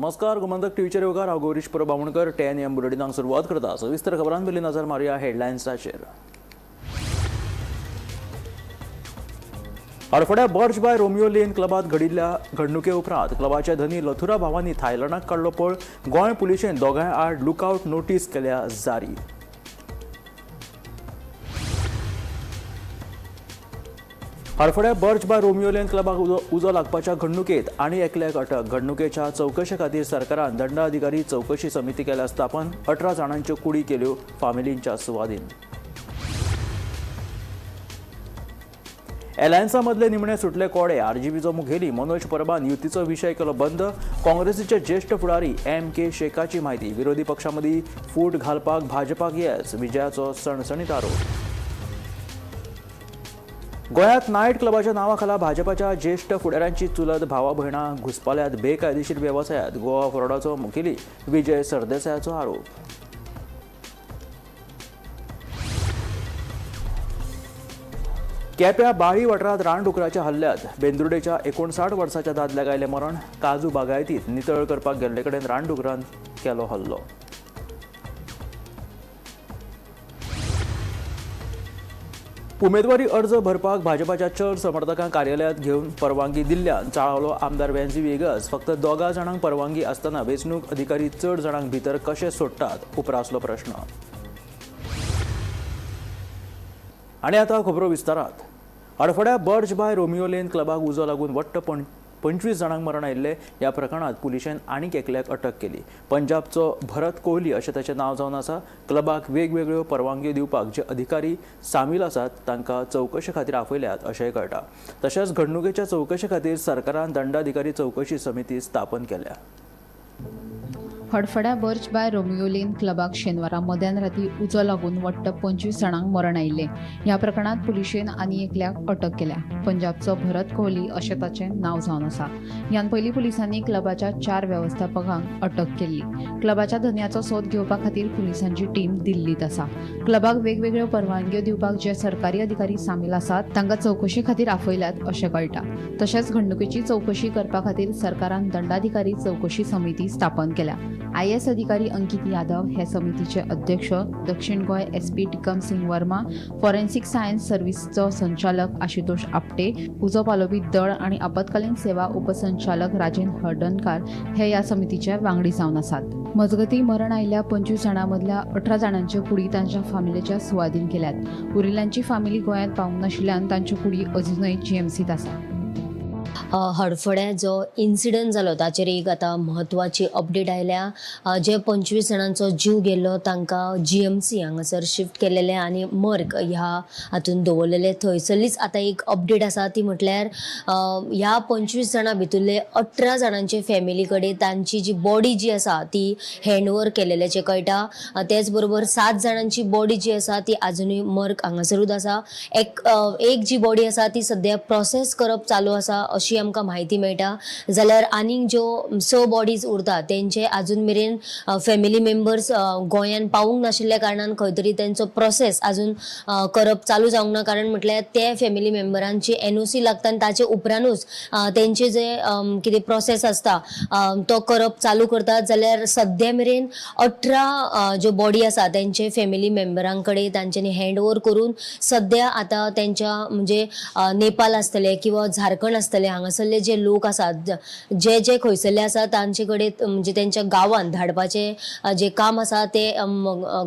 नमस्कार, गोमंतक टीव्हीचेर येवकार. हांव गौरीश परब बामणकर. 10 एम बुलेटिनाक सुरवात करता. सविस्तर खबरां पयलीं नजर मारुया हेडलायन्साचेर. हडफड्या बर्च बाय रोमियो लेन क्लबात घडिल्ल्या घडणुके उपरांत क्लबाच्या धनी लथुरा भावांनी थायलंडाक काडलो पळ. गोंय पुलिशेन दोगांय आड लुकआवट नोटीस केल्या जारी. हडफड्या बर्च बाय रोमियो लेन क्लबाक उजो लागपाच्या घडणुकेत आनी एकल्याक अटक. घडणुकेच्या चवकशे खातीर सरकारान दंडाधिकारी चवकशी समिती केल्या स्थापन. 18 जाणांच्यो कुडी केल्यो फामिलींच्या सुवादीन. एलायन्सा मदले निमणे सुटले कोडे. आरजीपीचो मुखेली मनोज परबान युतीचो विशय केलो बंद. काँग्रेसीचे ज्येश्ठ फुडारी एम के शेखाची म्हायती. विरोधी पक्षामदीं फूट घालपाक भाजपाक येस, विजयाचो सणसणीत आरोप. गोंयांत नायट क्लबाच्या नांवा खाला भाजपाच्या ज्येश्ठ फुडाऱ्यांची चुलत भावा भयणां घुसपाल्यात बेकायदेशीर वेवसायात. गोवा फॉरवर्डाचो मुखेली विजय सरदेसायाचो आरोप. केप्या बाळी वाठारांत रानडुकराच्या हल्ल्यात बेंदुर्डेच्या 59 वर्साच्या दादल्याक आयलें मरण. काजू बागायतीत नितळ करपाक गेल्ले कडेन रानडुकरान केलो हल्लो. उमेदवारी अर्ज भरपाक भाजपाच्या चड समर्थकांक कार्यालयांत घेवन परवानगी दिल्ल्यान चाळवलो आमदार वेन्झी व्हिएगस. फक्त 2 जाणांक परवानगी आसतना वेंचणूक अधिकारी चड जाणांक भितर कशे सोडटात, उप्रासलो प्रश्न. आनी आतां खबरो विस्तारात. हडफड्या बर्च बाय रोमियो लेन क्लबाक उजो लागून वट्ट 25 जाणांक मरण आयिल्लें. ह्या प्रकरणांत पुलिशेन आनीक एकल्याक अटक केली. पंजाबचो भरत कोहली अशें ताचें नांव जावन आसा. क्लबाक वेगवेगळ्यो परवानग्यो दिवपाक जे अधिकारी सामील आसात तांकां चवकशे खातीर आपयल्यात अशेंय कळटा. तशेंच घडणुकेच्या चवकशे खातीर सरकारान दंडाधिकारी चवकशी समिती स्थापन केल्या. हडफड्या बर्च बाय रोमियो लेन क्लबाक शेनवारा मध्यान राती उजो लागून वट्ट 25 जाणांक मरण आयिल्लें. ह्या प्रकरणांत पुलिशेन आनी एकल्याक अटक केल्या. पंजाबचो भरत कोहली अशें ताचें नांव जावन आसा. ह्यान पयलीं पुलिसांनी क्लबाच्या 4 वेवस्थापकांक अटक केल्ली. क्लबाच्या धनयाचो सोद घेवपा खातीर पुलिसांची टीम दिल्लींत आसा. क्लबाक वेगवेगळ्यो परवानग्यो दिवपाक जे सरकारी अधिकारी सामील आसात तांकां चवकशे खातीर आपयल्यात अशें कळटा. तशेंच घडणुकेची चवकशी करपा खातीर सरकारान दंडाधिकारी चवकशी समिती स्थापन केल्या. आयएएस अधिकारी अंकित यादव हे समितीचे अध्यक्ष, दक्षिण Goa SP Tikam Singh Verma, forensic science सर्व्हिसचो संचालक आशुतोष आपटे, उजो पालोवपी दळ आणि आपत्कालीन सेवा उपसंचालक राजेंद्र हळदणकार हे ह्या समितीचे वांगडी जावन आसात. मजगती मरण आयिल्ल्या 25 जाणां मदल्या 18 जाणांच्यो कुडी तांच्या फामिलीच्या सुवादीन केल्यात. उरिल्ल्यांची फामिली गोंयांत पावूंक नाशिल्ल्यान तांच्यो कुडी अजुनय जीएमसीत आसा. हडफड्या जो इन्सिडंट जालो ताचेर एक आतां म्हत्वाची अपडेट आयल्या. जे 25 जाणांचो जीव गेल्लो तांकां जीएमसी हांगासर शिफ्ट केलेले आनी मर्ग ह्या हातून दवरलेले. थंयसरलीच आतां एक अपडेट आसा ती म्हटल्यार ह्या 25 जाणां भितुरले 18 जाणांचे फॅमिली कडेन तांची जी बॉडी जी आसा ती हँड ओवर केलेल्याचें कळटा. तेच बरोबर 7 जाणांची बॉडी जी आसा ती आजुनूय मर्ग हांगासरूच आसा. एक जी बॉडी आसा ती सद्या प्रोसेस करप चालू आसा अशी आमकां म्हायती मेळटा. जाल्यार आनीक ज्यो 6 बॉडीज उरता तेंचे आजून मेरेन फॅमिली मेंबर्स गोंयान पावूंक नाशिल्ल्या कारणान खंय तरी तेंचो प्रोसेस आजून करप चालू जावंक ना. कारण म्हटल्यार ते फॅमिली मेंबरांची एनओसी लागता आनी ताचे उपरांतूच तेंचे जे कितें प्रोसेस आसता तो करप चालू करतात. जाल्यार सद्या मेरेन 18 ज्यो बॉडी आसा तेंचे फॅमिली मेंबरां कडेन तांच्यांनी हँड ओवर करून सद्या आतां तेंच्या म्हणजे नेपाल आसतले किंवा झारखंड आसतले हांगासरले जे लोक आसात जे जे खंयसरले आसा तांचे कडेन म्हणजे तेंच्या गांवांत धाडपाचें जे काम आसा ते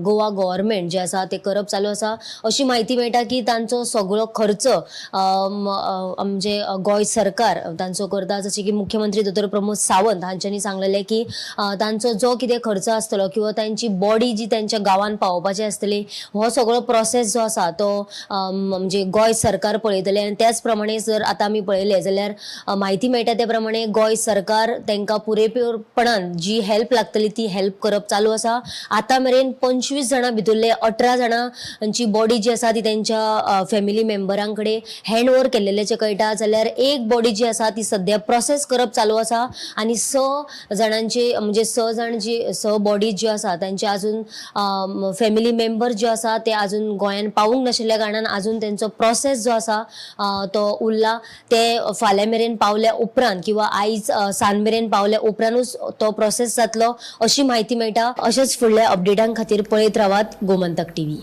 गोवा गव्हर्मेंट जे आसा ते करप चालू आसा. अशी म्हायती मेळटा की तांचो सगळो खर्च म्हणजे गोंय सरकार तांचो करता. जशें की मुख्यमंत्री दोतोर प्रमोद सावंत हांच्यांनी सांगलेलें की तांचो जो कितें खर्च आसतलो किंवा तांची बॉडी जी तेंच्या गांवांत पावोवपाची आसतली हो सगळो प्रोसेस जो आसा तो म्हणजे गोंय सरकार पळयतलें. आनी त्याच प्रमाणे जर आतां आमी पळयलें जाल्यार म्हायती मेळटा त्या प्रमाणे गोंय सरकार तांकां पुरेपूरपणान जी हेल्प लागतली ती हेल्प करप चालू आसा. आतां मेरेन 25 जाणां भितुरले 18 जाणांची बॉडी जी आसा ती तेंच्या फॅमिली मेंबरां कडेन हँड ओवर केल्लेल्याचें कळटा. जाल्यार एक बॉडी जी आसा ती सद्या प्रोसेस करप चालू आसा आनी 6 जाणांची म्हणजे 6 जाण जी 6 बॉडी ज्यो आसा तांचे आजून फॅमिली मेंबर जे आसा ते आजून गोंयान पावूंक नाशिल्ल्या कारणान आजून तेंचो प्रोसेस जो आसा तो उरला. ते फाल्यां मेरेन मेरेन पावल्या उपरांत किंवा आयज सांज मेरेन पावल्या उपरांतूच तो प्रोसेस जातलो अशी म्हायती मेळटा. अशेंच फुडल्या अपडेटां खातीर पळयत रावात गोमंतक टीव्ही.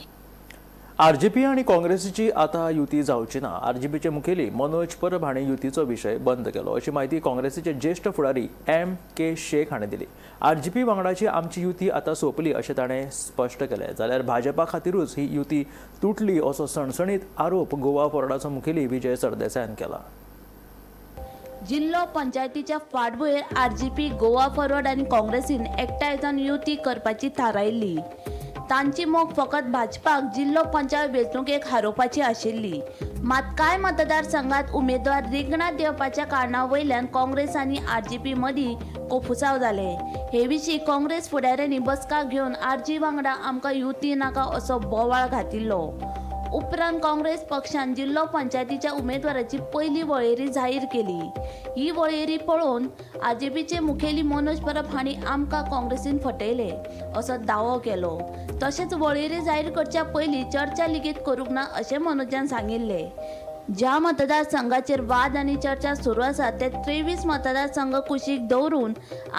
आरजीपी आनी काँग्रेसीची आता युती जावची ना. आरजीपीचे मुखेली मनोज परब हांणी युतीचो विशय बंद केलो अशी म्हायती काँग्रेसीचे ज्येश्ठ फुडारी एम के शेख हांणी दिली. आरजीपी वांगडाची आमची युती आतां सोंपली अशें ताणें स्पश्ट केलें. जाल्यार भाजपा खातीरूच ही युती तुटली असो सणसणीत आरोप गोवा फॉरवर्डाचो मुखेली विजय सरदेसायान केला. जिल्लो पंचायतीच्या फाटभुंयेर आरजीपी, गोवा फॉरवर्ड आनी काँग्रेसीन एकठांय जावन युती करपाची थारायल्ली. तांची मोख फकत भाजपाक जिल्लो पंचायत वेंचणुकेक हारोवपाची आशिल्ली. मात कांय मतदारसंघात उमेदवार रिंगणात देंवपाच्या कारणा वयल्यान काँग्रेस आनी आरजीपी मदीं कोफुसांव जालें. हे विशीं काँग्रेस फुडाऱ्यांनी बसका घेवन आरजी वांगडा आमकां युती नाका असो बोवाळ घातिल्लो. उपरांत काँग्रेस पक्षान जिल्लो पंचायतीच्या उमेदवाराची पयली वळेरी जाहीर केली. ही वळेरी पळोवन आरजीपीचे मुखेली मनोज परब हांणी आमकां काँग्रेसीन फटयले असो दावो केलो. तशेंच वळेरी जाहीर करच्या पयलीं चर्चा लेगीत करूंक ना अशें मनोजान सांगिल्लें. ज्या मतदारसंघाचेर वाद आनी चर्चा सुरू आसा ते 23 मतदारसंघ कुशीक दवरून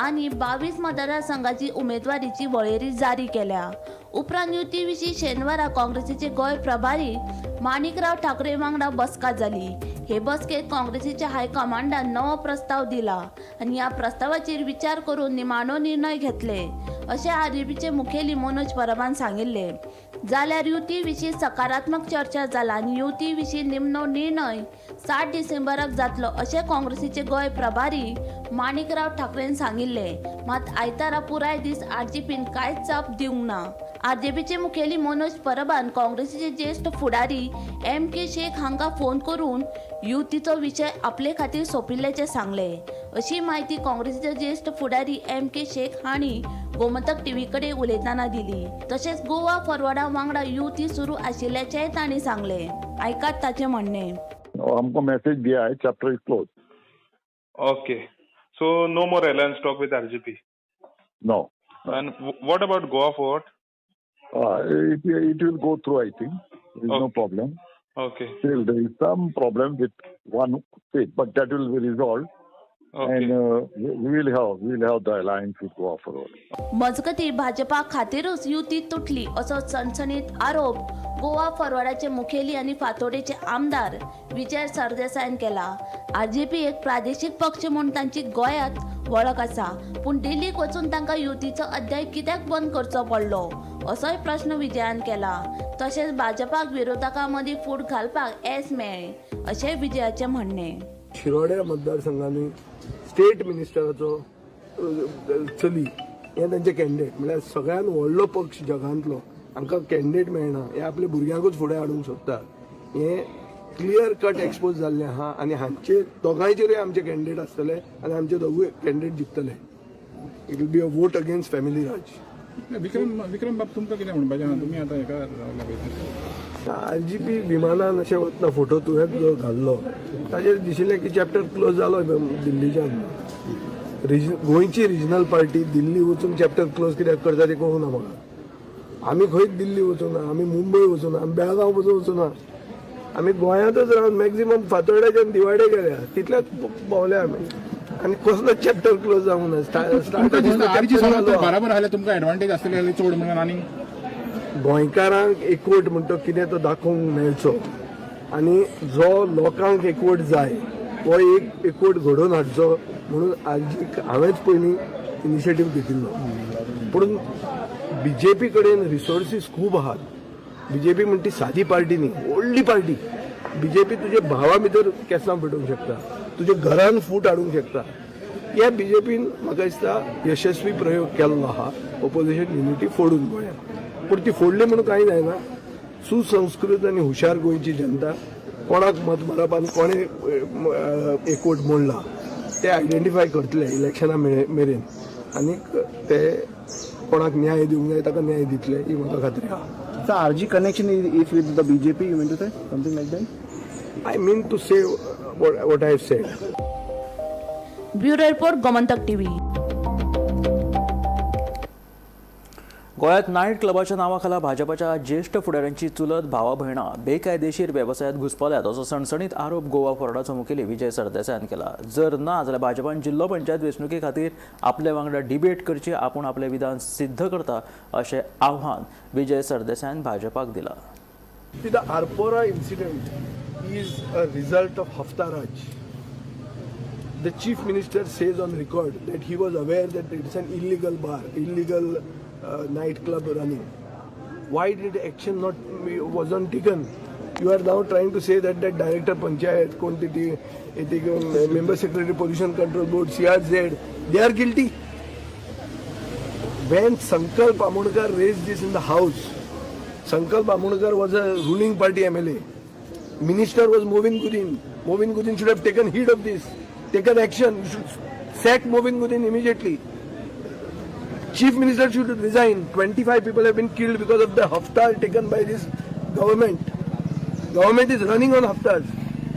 आनी 22 मतदारसंघाची उमेदवारीची वळेरी जारी केल्या. उपरांत युती विशीं शेनवारा काँग्रेसीचे गोंय प्रभारी माणिकराव ठाकरे वांगडा बसका जाली. हे बसकेत काँग्रेसीच्या हायकमांडान नवो प्रस्ताव दिला आनी ह्या प्रस्तावाचेर विचार करून निमाणो निर्णय घेतले अशें आरजीपीचे मुखेली मनोज परबान सांगिल्लें. जाल्यार युती विशीं सकारात्मक चर्चा जाला आनी युती विशीं निमणो निर्णय 7 डिसेंबराक जातलो अशें काँग्रेसीचे गोंय प्रभारी माणिकराव ठाकरेन सांगिल्लें. मात आयतारा पुराय दीस आरजीपीन कांयच जाप दिवंक ना. आरजीपीचे मुखेली मनोज परबान काँग्रेसीचे ज्येश्ठ फुडारी एम के शेख हांकां फोन करून युतीचो विशय आपले खातीर सोंपिल्ल्याचें सांगलें अशी म्हायती काँग्रेसीचे ज्येश्ठ फुडारी एम के शेख हांणी गोमंतक टीव्ही कडेन उलयतना दिली. तशेंच गोवा फॉरवर्डा वांगडा युती सुरू आशिल्ल्याचेंय तांणी सांगलें. आयकात ताचें म्हणणें. हमको मैसेज दिया है, chapter is close. Okay. So no more alliance talk with RGP. No. And what about Goa Forward? It will go through, I think. There is no Okay. problem. Okay. Still, there is some problem with one state, but that will be resolved. Okay. And we will have the alliance with Goa Forward. मजगती भाजपा खातीरूच युती तुटली असो सणसणीत आरोप गोवा फॉरवर्डाचे मुखेली आनी फातोडेचे आमदार विजय सरदेसायान केला. आरजीपी एक प्रादेशीक पक्ष म्हूण तांची गोंयांत वळख आसा, पूण दिल्लीक वचून तांकां युतीचो अध्याय कित्याक बंद करचो पडलो असोय प्रस्न विजयान केला. तशेंच भाजपाक विरोधकां मदीं फूट घालपाक येस मेळ्ळें अशेंय विजयाचें म्हणणें. शिरोड्या मतदारसंघांनी स्टेट मिनिस्टराचो चली हे तांचे कॅन्डिडेट, म्हळ्यार सगळ्यात व्हडलो पक्ष जगांतलो, हांकां कॅन्डिडेट मेळना, हे आपल्या भुरग्यांकूच फुडें हाडूंक सोदतात हें क्लियर कट एक्सपोज जाल्लें आहा. आनी हांचे दोगांयचेरूय आमचे कॅन्डिडेट आसतले आनी आमचे दोगूय कॅन्डिडेट जिखतले. It will be a vote against family Raj. Vikram, Vikram बाब, तुमकां कितें म्हणपाचें आहा? तुमी आतां हेका रावला पळय. आरजीपी विमानान अशें वतना फोटो तुवें जो घाल्लो ताजेर दिशिल्लें की चॅप्टर क्लोज जालो दिल्लीच्यान. गोंयची रिजनल पार्टी दिल्ली वचून चॅप्टर क्लोज कित्याक करता तें कळूंक ना म्हाका. आमी खंयच दिल्ली वचूना, आमी मुंबय वचूना, आमी बेळगांव पसून वचूना. आमी गोंयांतच रावन मॅक्झिमम फातोर्ड्याच्यान दिवाडे गेल्या तितल्याच भोंवले आमी आनी कसलोच चॅप्टर क्लोज जावंक ना. तुमकां दिसता आरजी स्टार्ट बराबर जाल्यार तुमकां एडवांटेज आसतली जाल्यार चड म्हणून आनी गोंयकारांक एकवट म्हणटा कितें तो दाखोवंक मेळचो आनी जो लोकांक एकवट जाय तो एक एकवट घडोवन हाडचो म्हणून आरजीक हांवेंच पयलीं इनिशिएटीव घेतिल्लो. पूण बीजेपी कडेन रिसोर्सीस खूब आहात. बीजेपी म्हणटी सादी पार्टी न्ही, व्हडली पार्टी. बीजेपी तुजे भावा भितर केंसां पेटोवंक शकता, तुज्या घरान फूट हाडूंक शकता. ह्या बीजेपीन म्हाका दिसता यशस्वी प्रयोग केल्लो आहा ओपोजिशन युनिटी फोडून गोंयांत. पूण ती फोडली म्हणून कांय जायना. सुसंस्कृत आनी हुशार गोंयची जनता कोणाक मत मारप आनी कोणें एकवट मोडला ते आयडेंटिफाय करतले इलेक्शना मेरेन आनीक ते कोणाक न्याय दिवंक जाय ताका न्याय दितले ही म्हाका खात्री आहा. So RG connection is with the BJP, you mean to say? Something like that? I mean to say what I have said. Bureau report, Gomantak TV. गोंयांत नायट क्लबाच्या नांवा खाला भाजपाच्या ज्येश्ठ फुडाऱ्यांची चुलत भावा भयणां बेकायदेशीर वेवसायांत घुस्पल्यात असो सणसणीत आरोप गोवा फॉरवर्डाचो मुखेली विजय सरदेसायान केला. जर ना जाल्यार भाजपान जिल्लो पंचायत वेंचणुके खातीर आपले वांगडा डिबेट करची, आपूण आपलें विधान सिद्ध करता अशें आव्हान विजय सरदेसायान भाजपाक दिलां. The Arpora incident is a result of Hafta Raj. The chief minister says on record that he was aware that it's an illegal bar, illegal nightclub running. Why did action not wasn't taken? You are now trying to say that that director panchayat, quantity, member secretary pollution control board, CRZ, they are guilty. When Sankalp Amonkar raised this in the house, Sankalp Amonkar was a ruling party MLA. Minister was Mauvin Godinho. Mauvin Godinho should have taken heed of this, taken action. You should sack Mauvin Godinho immediately. Chief Minister should resign. 25 people have been killed because of the haftar taken by this government. Government is running on haftars.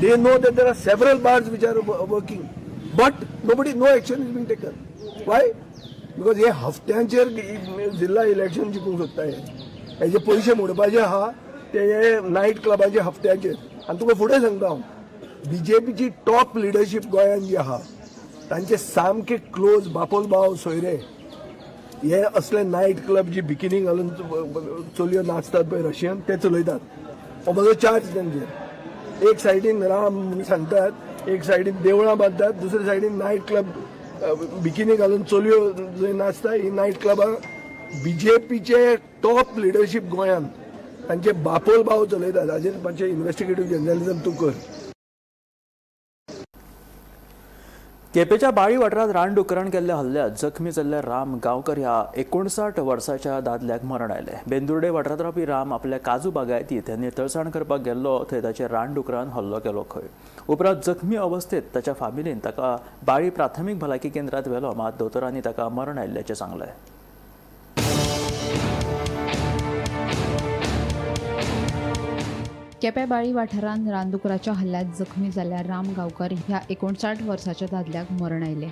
They know that there are several bars which are working, but nobody, no action is being taken. Why? Because हे हफ्त्यांचेर जिल्हा election जिखूंक सोदता हे. हेजे पयशे मोडपाचे आहा ते हे नायट क्लबाचे हफ्त्यांचेर. आनी तुका फुडें सांगता हांव, बीजेपीची टॉप लिडरशीप गोंयांत जी आहा तांचे सामके क्लोज बापोल भाव सोयरे हे असले नायट क्लब जी बिकिनी घालून चलयो नाचतात पळय रशियन, ते चलयतात. हो म्हजो चार्ज तांचेर. एक सायडीन राम म्हणून सांगतात, एक सायडीन देवळां बांदतात, दुसरे सायडीन नायट क्लब बिकिनी घालून चलयो जंय नाचता, ही नायट क्लबां बीजेपीचे टॉप लिडरशीप गोंयांत तांचे बापोल भाव चलयतात. हाजेर मातशें इन्वेस्टिगेटीव जर्नलिजम तूं कर. केपेच्या बाळी वाठारांत रानडुकरान केल्ल्या हल्ल्यात जखमी जाल्ल्या राम गांवकर ह्या 59 वर्साच्या दादल्याक मरण आयलें. बेंदुर्डे वाठारांत रावपी राम आपल्या काजू बागायतींत नितळसाण करपाक गेल्लो, थंय ताचेर रानडुकरान हल्लो केलो खंय. उपरांत जखमी अवस्थेत ताच्या फामिलीन ताका बाळी प्राथमीक भलायकी केंद्रांत व्हेलो, मात दोतोरांनी ताका मरण आयिल्ल्याचें सांगलें. केपें बाळी वाठारांत रानदुकराच्या हल्ल्यात जखमी जाल्ल्या राम गांवकर ह्या 59 वर्साच्या दादल्याक मरण आयलें.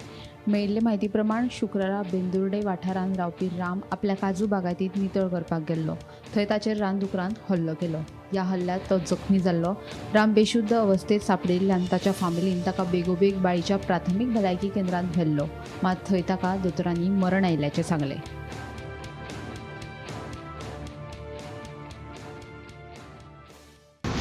मेळिल्ले म्हायती प्रमाण शुक्रारा बेंदुर्डे वाठारांत रावपी राम आपल्या काजू बागायतींत नितळ करपाक गेल्लो, थंय ताचेर रानदुकरान हल्लो केलो. ह्या हल्ल्यांत तो जखमी जाल्लो. राम बेशुद्ध अवस्थेत सांपडिल्ल्यान ताच्या फामिलीन ताका बेगोबेग बाळीच्या प्राथमीक भलायकी केंद्रांत व्हेल्लो, मात थंय ताका दोतोरांनी मरण आयिल्ल्याचें सांगलें.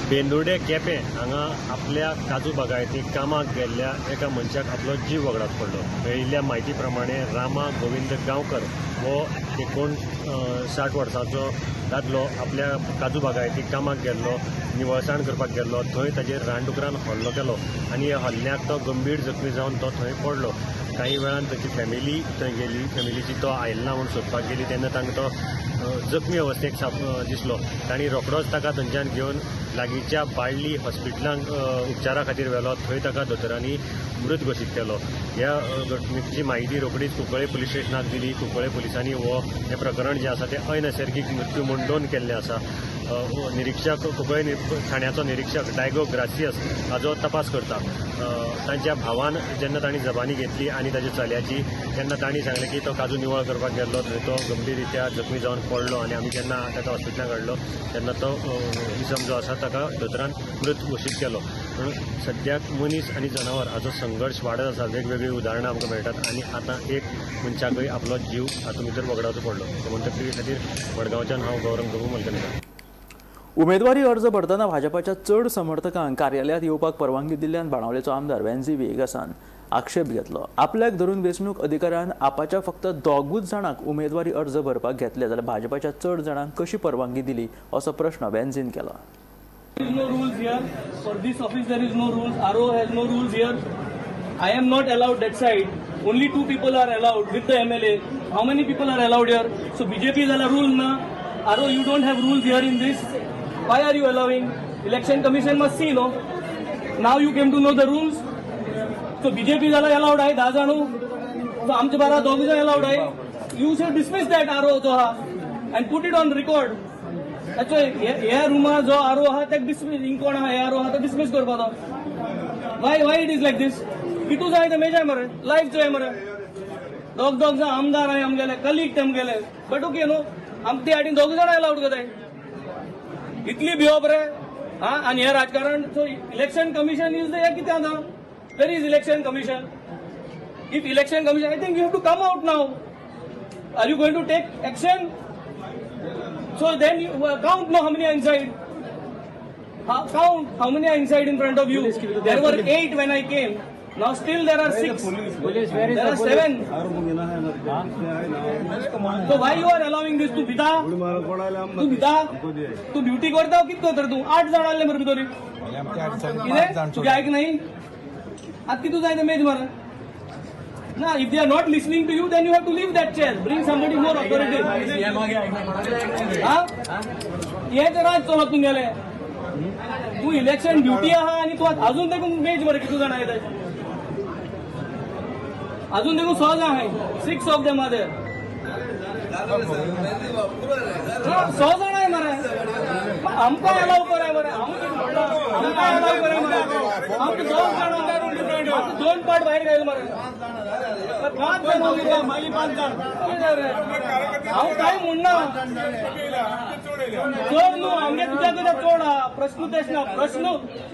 बेंदुर्डे केपें हांगा आपल्या काजू बागायतीक कामाक गेल्ल्या एका मनशाक आपलो जीव वगडावचो पडलो. मेळिल्ल्या म्हायती प्रमाणे रामा गोविंद गांवकर हो 59 वर्सांचो दादलो आपल्या काजू बागायतीक कामाक गेल्लो, निवळसाण करपाक गेल्लो, थंय ताचेर रानडुकरान हल्लो केलो आनी ह्या हल्ल्याक तो गंभीर जखमी जावन तो थंय पडलो. काही वेळान ताची फॅमिली थंय गेली, फॅमिलीची तो आयलो ना म्हूण सोदपाक गेली तेन्ना तांकां तो जखमी अवस्थेक दिसलो. तांणी रोखडोच ताका थंयच्यान घेवन लागींच्या बाळ्ळी हॉस्पिटलांत उपचारा खातीर व्हेलो. थंय ताका दोतोरांनी मृत घोशीत केलो. ह्या घटणुकेची म्हायती रोखडीच कुंकळे पुलीस स्टेशनाक दिली. कुंकळे पुलिसांनी हें प्रकरण जें आसा तें अनैसर्गीक मृत्यू म्हूण नोंद केल्लें आसा. निरिक्षक कुंकळे ठाण्याचो निरिक्षक डायगो ग्रासियस हाजो तपास करता. तांच्या भावान जेन्ना तांणी जबानी घेतली आनी ताच्या चल्याची, तेन्ना तांणी सांगलें की तो काजू निवळ करपाक गेल्लो, थंय तो गंभीर रित्या जखमी जावन पडलो आनी आमी जेन्ना ताका हॉस्पिटलांत हाडलो तेन्ना तो इसम जो आसा ताका दोतोरान मृत घोशीत केलो. म्हणून सद्याक मनीस आनी जनावर हाजो संघर्श वाडत आसा. वेगवेगळीं उदाहरणां आमकां मेळटात आनी आतां एक मनशाकय आपलो जीव हातूंत भितर वगडावचो पडलो. गोमंतक टीव्ही खातीर मडगांवच्यान हांव गौरंग प्रभू मलकनकर. उमेदवारी अर्ज भरतना भाजपाच्या चड समर्थकांक कार्यालयात येवपाक परवानगी दिल्ल्यान बाणावलेचो आमदार वेन्झी व्हिएगासान आक्षेप घेतलो. आपल्याक धरून वेंचणूक अधिकाऱ्यान आपाच्या फक्त 2 जाणांक उमेदवारी अर्ज भरपाक घेतले जाल्यार भाजपाच्या चड जाणांक कशी परवानगी दिली असो प्रश्न वेन्झीन केला. There is no rules here. For this office there is no rules. RO has no rules here. I am not allowed that side. Only 2 people are allowed with the MLA. How many people are allowed here? So BJP is a rule na. RO, you don't have rules here in this. Why are you allowing? Election Commission must see, no? Now you came to know the rules. So BJP is allowed आहे 10 जण. So आमचे 12 दोघ जण allowed आहे. You should dismiss that RO जो हा and put it on record. That's why ह्या रुमा जो RO आहा तेक डिसमिस, हिंग कोण आहा हे RO आहा तो डिसमिस करपाचो. Why it is like this? कितू जाय ते मेजाय मरे, लायफ जाय मरे. दोग दोग जाण आमदार आहे आमगेले, कलीग ते आमगेले. But okay no. आमकां ते हाडीन दोग जाणां अलावड करताय. इतली भिवप रे. हा, आनी हें राजकारण. So election commission is the हें कितें आतां? Where is election commission? If election commission, I think you have to come out now. Are you going to take action? So then you count no how many inside. Count how many are inside in front of you. There were 8 when I came. Now still there are 6. There are 7. So why you are allowing this? तू भिता, तू भिता, तू duty करता कित करता तू? 8 जाण आसले मरे भितर. कितें तुगे आयक नाही? आतां कितू जाय ते मेज मरे ना. If they are not listening to you, then you have to leave that chair. Bring somebody more authoritative. हा, हें तर राज चलत तुमगेलें. तूं इलेक्शन ड्युटी आहा आनी तूं अजून देखून मेज मरे. कितू जाणां येताय अजून देखून? 6 जाण आहाय. 6 of them are there. 6 जाणां आहाय मरे. आमकां अलाव कराय मरे. आमकां अलाव कराय मरे. आमकां 2 जाणां, 2 पार्ट भायर घायल मरे. 5 जाण, मागीर 5 जाण. हांव कांय म्हणना चड न्हू. आमगे तुज्या कडेन चड आहा. प्रश्न तेच ना. प्रश्न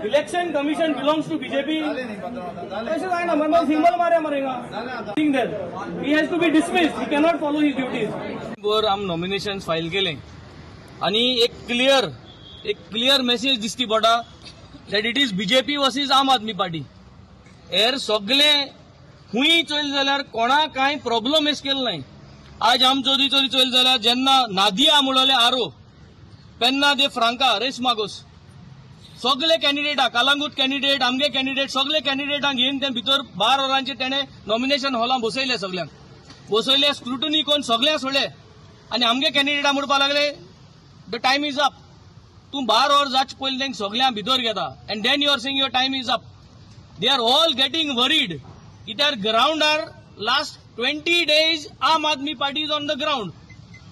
election commission belongs to BJP तशें जायना मरे. सिंबल मारया मरे हिंगा. There he has to be dismiss. He cannot follow his duties. वर आम नॉमिनेशन फायल केलें आनी एक क्लियर मेसेज दिसती पडटा that it is BJP versus Aam Aadmi party. हेर सगळे खूंय चोयले जाल्यार कोणा कांय प्रॉब्लम एस केलो नाय. आज आमचो चोरी चोरी चोयले जाल्यार जेन्ना नादिया म्हणले आरो पेन्ना दे फ्रांका रेस मागोस सगळे कॅन्डिडेटा, कालांगूट कॅन्डिडेट, आमगे कॅन्डिडेट, सगळे कॅन्डिडेटांक घेवन ते भितर 12 वरांचे तेणे नॉमिनेशन हॉलां बसयले. सगळ्यांक बसयले, स्क्रुटनी कोण सगळ्यांक सोडले आनी आमगे कॅन्डिडेटा म्हणपाक लागले, the time is up. तूं 12 वर जाचे पयलीं तांकां सगळ्यांक भितर घेता and then you are saying your time is up. They are all getting worried कित्याक ग्रावंडार last 20 days Aam Aadmi Party is on the ground.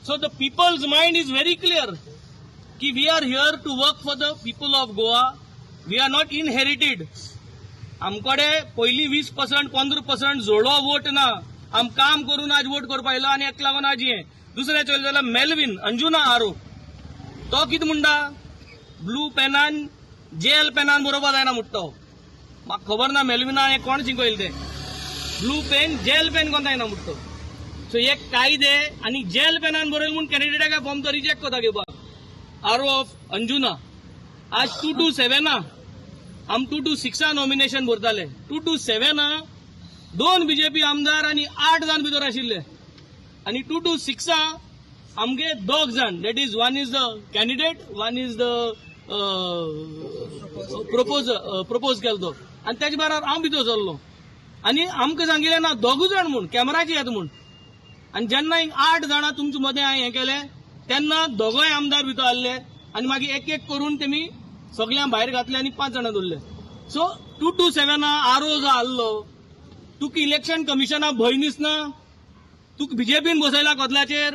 So the people's mind is very clear की we are here to work for the people of Goa. We are not inherited. आमकडे पयलीं 20%, 15% जोडो vote ना. आम काम करून आज vote करपा आयलो आनी हेका लागून आज हें दुसरें चोयलें जाल्यार मेलवीन अंजुना आरो तो कितें म्हणटा, ब्लू पेनान जेल पेनान बरोवपा जायना म्हणटा तो. म्हाका खबर ना मेलविना हें कोण शिकयलें तें. ब्लू पेन जेल पेन कोण जायना म्हणटा तो. सो हे कायदे आनी जेल पेनान बरयलें म्हूण कॅन्डिडेटाक फॉर्म तो रिजेक्ट करता घेवपाक. आरो ऑफ अंजुना आज 2 टू 7, आम 2 टू 6 नॉमिनेशन भरताले. 2 टू 7 दोन बीजेपी आमदार आनी 8 जाण भितर आशिल्ले आनी 2 टू 6 आमगे दोग जाण, that is, one is the candidate, one is the propose केलो तो आनी तेजे बराबर हांव भितर सरलो आनी आमकां सांगिल्लें ना दोगूय जाण म्हूण कॅमेराचे येता म्हूण. आनी जेन्ना हिंग 8 जाणां तुमचे मदें हांवें हें केलें तेन्ना दोगोय आमदार भितर आसले आनी मागीर एक एक करून तेमी सगळ्यांक भायर घातले आनी 5 जाणां दवरले. सो 2 टू 7 आरो जो आहलो, तुका इलेक्शन कमिशना भंय दिसना? तुका बीजेपीन बसयला कदलाचेर.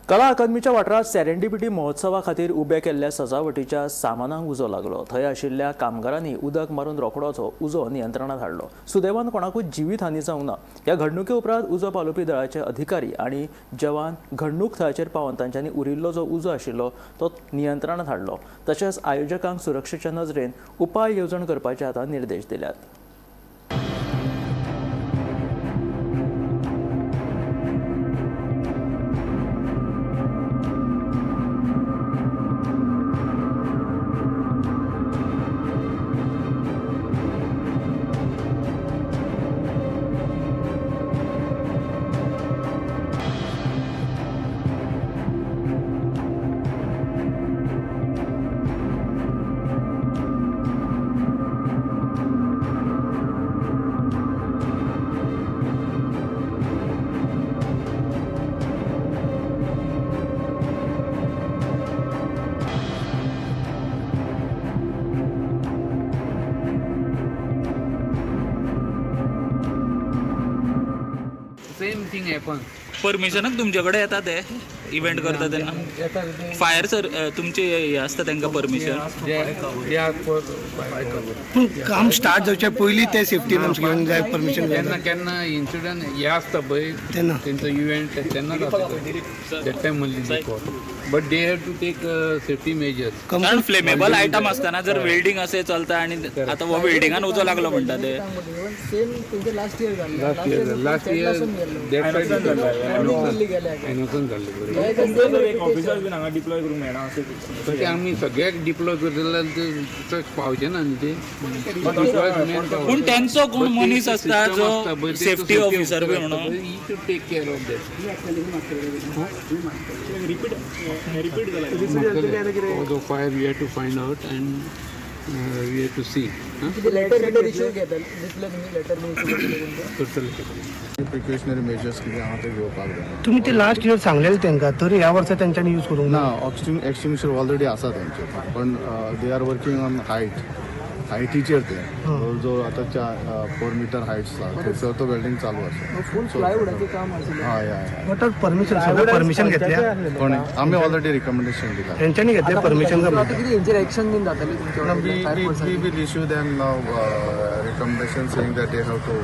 कला अकादमीच्या वाठारांत सेरेंडिपिटी महोत्सवा खातीर उबे केल्ल्या सजावटीच्या सामानांक उजो लागलो. थंय आशिल्ल्या कामगारांनी उदक मारून रोखडोच हो उजो नियंत्रणात हाडलो. सुदैवान कोणाकूच जिवीत हानी जावंक ना. ह्या घडणुके उपरांत उजो पालोवपी दळाचे अधिकारी आनी जवान घडणूक थळाचेर पावून तांच्यांनी उरिल्लो जो उजो आशिल्लो तो नियंत्रणात हाडलो. तशेंच आयोजकांक सुरक्षेच्या नजरेन उपाय येवजण करपाचे आतां निर्देश दिल्यात. Same thing happen. परमिशनाक तुमचे कडेन येता ते? इव्हेंट करता तेन्ना फायर सर तुमचे हे आसता तांकां परमिशन. पूण काम स्टार्ट जावच्या पयलीं ते सेफ्टी नॉर्म्स घेवंक जाय, परमिशन. केन्ना केन्ना इन्सिडंट हे आसता पळय तेन्ना तेंचो इव्हेंट तेन्ना जाता, that time only call, but they have to take safety measures. कारण फ्लेमेबल आयटम आसतना जर वेल्डिंग असें चलता आनी आतां हो वेल्डिंगान उजो लागलो म्हणटा ते. सेम तेंचे लास्ट इयर जाल्लें. Last year, last year आयनॉक्सान जाल्लें बरें. ऑफिसर बीन हांगा डिप्लॉय करूंक मेळना अशें? तशें आमी सगळ्याक डिप्लॉय करतले जाल्यार पावचे ना न्ही ते. पूण तेंचो कोण मनीस आसता जो सेफ्टी ऑफिसर बी म्हणून. He should take care of that. Repeat repeat जाला. The fire we have to find out and we have to see. Letter bitter issue घेतले दितले तुमी लेटर बीन इश्यू करतले? करतले. प्रिकॉशनरी मेजर्स कितें आहा ते घेवपाक जाय. तुमी ते लास्ट इयर सांगलेले तांकां, तरी ह्या वर्सा तेंच्यांनी यूज करूंक ना. एक्सटिंग्विशर ऑलरेडी आसा तेंचे, पण they are working on height, हायटीचेर. ते जवळ जवळ आतां 4 मिटर हायट्स आसा, थंयसर तो वेल्डिंग चालू आसा. फूल प्लायवुडाचें काम आशिल्लें. हय हय. बट परमिशन, सगळें परमिशन घेतल्या? कोणी आमी ऑलरेडी रिकमेंडेशन दिला. तेंच्यांनी घेतलें परमिशन काय आतां कितें हेंचेर एक्शन बीन जातलें तुमच्या? We will issue them now recommendation saying that they have to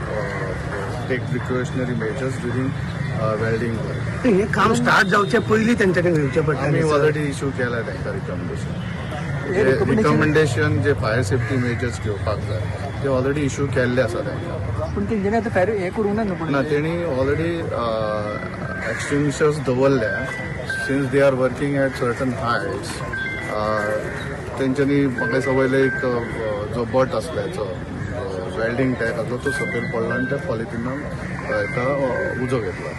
take precautionary measures during welding work. हे काम स्टार्ट जावचे पयलीं तेंच्यांनी घेवचें पडटा. आमी ऑलरेडी इश्यू केला तांकां रिकमेंडेशन. रिकमेंडेशन जे फायर सेफ्टी मेजर्स घेवपाक जाय ते ऑलरेडी इश्यू केल्ले आसा तांकां. पूण तेंच्यांनी आतां फायर हें करूंक ना न्हू पूण. ना, तेणी ऑलरेडी एक्सटिंग्विशर्स दवरल्या. Since they are working at certain heights, तेंच्यांनी म्हाका दिसता वयले एक जो बट आसलो हेचो वेल्डिंग टॅक आसलो, तो सकयल पडलो आनी त्या पॉलिथिनान हेका उजो घेतला.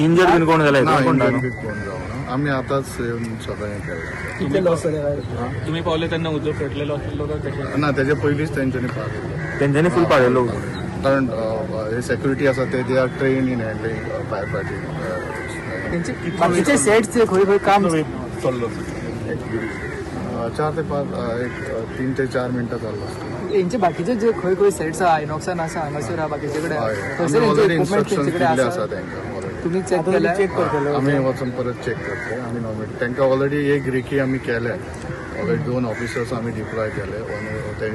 इंजर्ड बीन कोण जाला? ना. कोण? इंजर्ड बी कोण जावना. आमी आतांच येवन सगळें हें केलें. कितले लॉस जाले काय? तुमी पावले तेन्ना उजो पेटलेलो आशिल्लो काय कशें? ना, तेजे पयलींच तेंच्यांनी पाळिल्लें. तेंच्यांनी फूल पाळयलो? कारण हे सेक्युरिटी आसा ते, they are trained in handling fire fighting. तेंचे बाकीचे सेट्स खंय खंय काम चल्लो 4 ते 5, एक 3 ते 4 मिनटां चाललो आसतलो. हेंचे बाकीचे जे खंय खंय सेट्स आहा, आयनॉक्सान आसा, हांगासर आहा, बाकीचे कडेन हय. थंयसर आमी हेंचे ऑलरेडी इक्विपमेंट इन्स्ट्रक्शन तेंचे कडेन दिल्ले आसा? आसा तांकां ऑलरेडी. तुमी चॅक केल्या? आमी वचून परत चॅक करतले आमी नॉमिनेट तांकां. ऑलरेडी एक रेकी आमी केले, ऑलरेडी दोन ऑफिसर्स आमी डिप्लॉय केले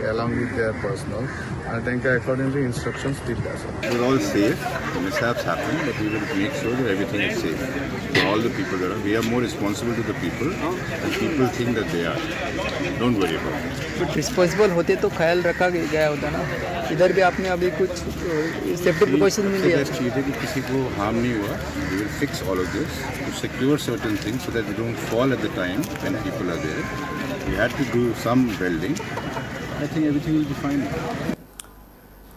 अलॉंग विथ there personal आनी तांकां एकॉर्डिंगली इन्स्ट्रक्शन्स दिल्ले आसा. We're all safe. The mishaps happen, but we will make sure that everything is safe for all the people that are. We are more responsible to the people than people think that they are. Don't worry about it. But responsible होते तो ख्याल रखा गया होता ना. इधर भी आपने अभी कुछ सेफ्टी प्रिकॉशन नहीं लिया. बेस्ट चीज़ है कि किसी को हार्म नहीं हुआ. We will fix all of this to secure certain things so that we don't fall at the time when people are there. We had to do some welding. I think everything will be fine.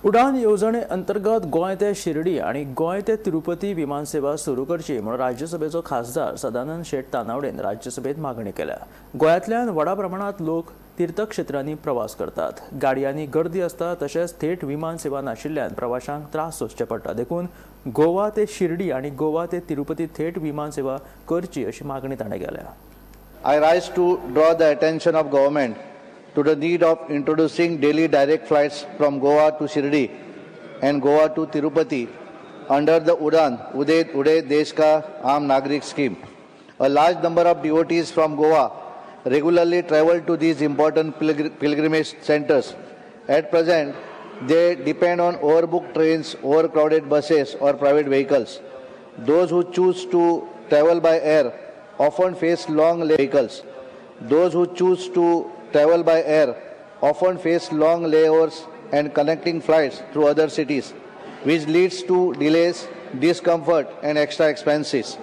उडान येवजणे अंतर्गत गोंय ते शिर्डी आनी गोंय ते तिरुपती विमानसेवा सुरू करची म्हणून राज्यसभेचो खासदार सदानंद शेट तानावडेन राज्यसभेत मागणी केल्या. गोंयांतल्यान व्हडा प्रमाणात लोक तीर्थक्षेत्रांनी प्रवास करतात. गाडयांनी गर्दी आसता, तशेंच थेट विमान सेवा नाशिल्ल्यान प्रवाशांक त्रास सोंसचे पडटा. देखून गोवा ते शिर्डी आनी गोवा ते तिरुपती थेट विमान सेवा करची अशी मागणी ताणें केल्या. I rise to draw the attention of government to the need of introducing daily direct flights from Goa to Shirdi and Goa to Tirupati under the Udan Ude Ude Desh Ka Aam Nagrik scheme. A large number of devotees from Goa regularly travel to these important pilgrimage centers. At present, they depend on overbooked trains, overcrowded buses, or private vehicles. Those who choose to travel by air often face long vehicles. Those who choose to travel by air often face long layovers and connecting flights through other cities, which leads to delays, discomfort, and extra expenses.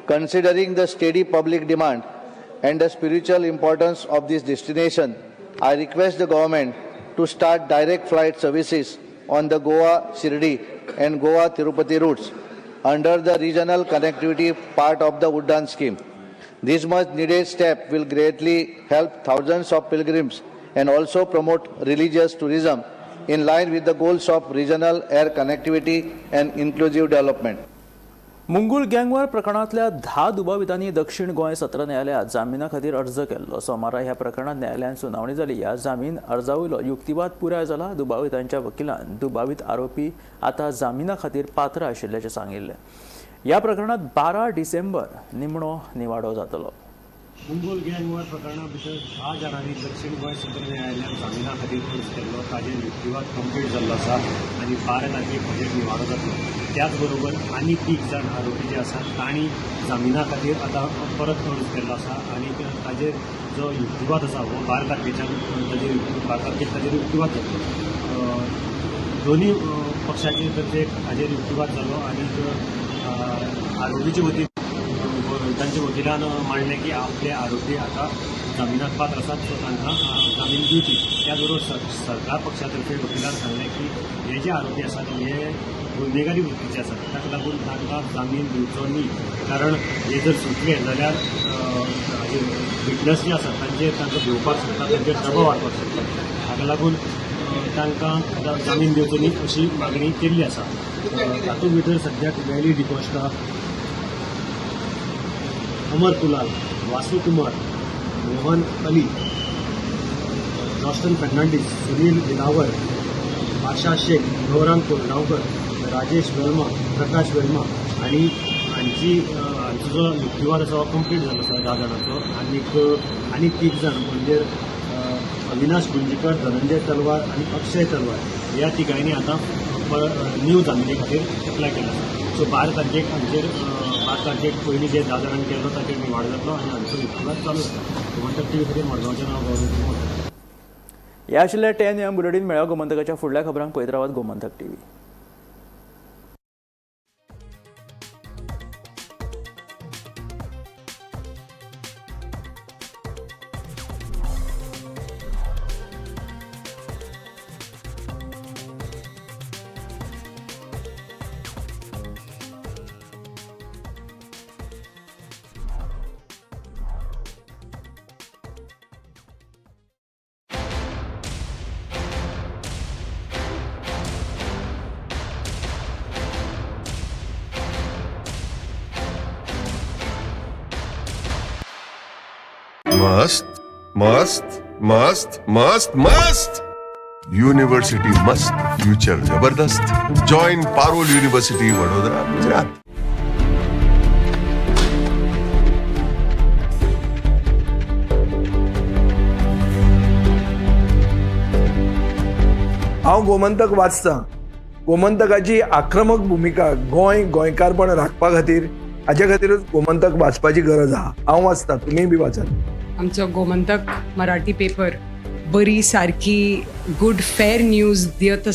Considering the steady public demand and the spiritual importance of this destination, I request the government to start direct flight services on the Goa Shirdi and Goa Tirupati routes under the regional connectivity part of the Udan scheme. This much needed step will greatly help thousands of pilgrims and also promote religious tourism in line with the goals of regional air connectivity and inclusive development. Mungul गँगवार प्रकरणांतल्या 10 दुबावितांनी दक्षिण गोंय सत्र न्यायालयात जामिना खातीर अर्ज केल्लो. सोमारा ह्या प्रकरणात न्यायालयान सुनावणी जाली. ह्या जामीन अर्जा वयलो युक्तिवाद पुराय जाला. दुबावितांच्या वकिलान दुबावीत आरोपी आतां जामिना खातीर पात्र आशिल्ल्याचें सांगिल्लें. ह्या प्रकरणात 12 डिसेंबर निमणो निवाडो जातलो. मुंगोल गँग वॉर प्रकरणा भितर 10 जाणांनी दक्षिण गोंय सत्र न्यायालयान जामिना खातीर अर्ज केल्लो. ताजेर युक्तिवाद कंप्लीट जाल्लो आसा आनी 12 तारखेक हाजेर निवाडो जातलो. त्याच बरोबर आनी 3 जाण आरोपी जे आसात तांणी जामिना खातीर आतां परत अर्ज केल्लो आसा आनी ताजेर जो युक्तिवाद आसा हो 12 तारखेच्यान ताजेर 12 तारखेक ताजेर युक्तिवाद जातलो. दोनूय पक्षाचे तर्फे हाजेर युक्तिवाद जालो आनी आरोपीचे वतीन तांच्या वकिलान मांडलें की आपले आरोपी आतां जामिनाक पात्र आसात, सो तांकां जामीन दिवची. त्याच बरोबर सरकार पक्षा तर्फे वकिलान सांगलें की हे जे आरोपी आसात हे गुन्हेगारी वृत्तीचे आसात, ताका लागून तांकां जामीन दिवचो न्ही, कारण हे जर सुटले जाल्यार विटनस जे आसात तांचेर तांकां भिवपाक शकता, तांचेर दबाव हाडपाक शकता, हाका लागून तांकां जामीन दिवचो न्ही अशी मागणी केल्ली आसा. तातूंत भितर सद्याक वेली डिकोस्टा, अमर कुलाल, वासू कुमार, मोहन अली, जॉस्टन फर्नांडीस, सुनील दिलावर, आशा शेख, गौरांग कोरगांवकर, राजेश वेर्मा, प्रकाश वेर्मा आनी हांची हांचो जो युक्तिवाद आसा हो कंप्लीट जालो आसा 10 जाणांचो. आनी 3 जाण म्हणजे अविनाश गुंजीकर, धनंजय तलवार आनी अक्षय तलवार ह्या तिगांनी आतां न्यू जामिनी खातीर एप्लाय केला आसा. सो 12 तारखेक हांचेर 12 तारखेक पयलीं जे 10 जाणांनी केल्लो ताचेर निवाडो जातलो आनी हांचो युक्तिवाद चालू आसा. गोमंतक टीव्ही खातीर मडगांवचें नांव गौरव. ह्या आशिल्ल्या 10 AM bulletin. मेळ्ळा गोमंतकाच्या फुडल्या खबरांक पळयत रावात गोमंतक टीव्ही. मस्त मस्त मस्त मस्त मस्त युनिवर्सिटी मस्त, फ्यूचर जबरदस्त. Join Parul university, Vadodara, Gujarat. हांव गोमंतक वाचता. गोमंतकाची आक्रमक भुमिका गोंय गोंयकारपण राखपा खातीर, हाच्या खातीरूच गोमंतक वाचपाची गरज आहा. हांव वाचता, तुमीय बी वाचात. आमचो गोमंतक मराठी पेपर बरी सारकी गुड फेर न्यूज दियत आसा.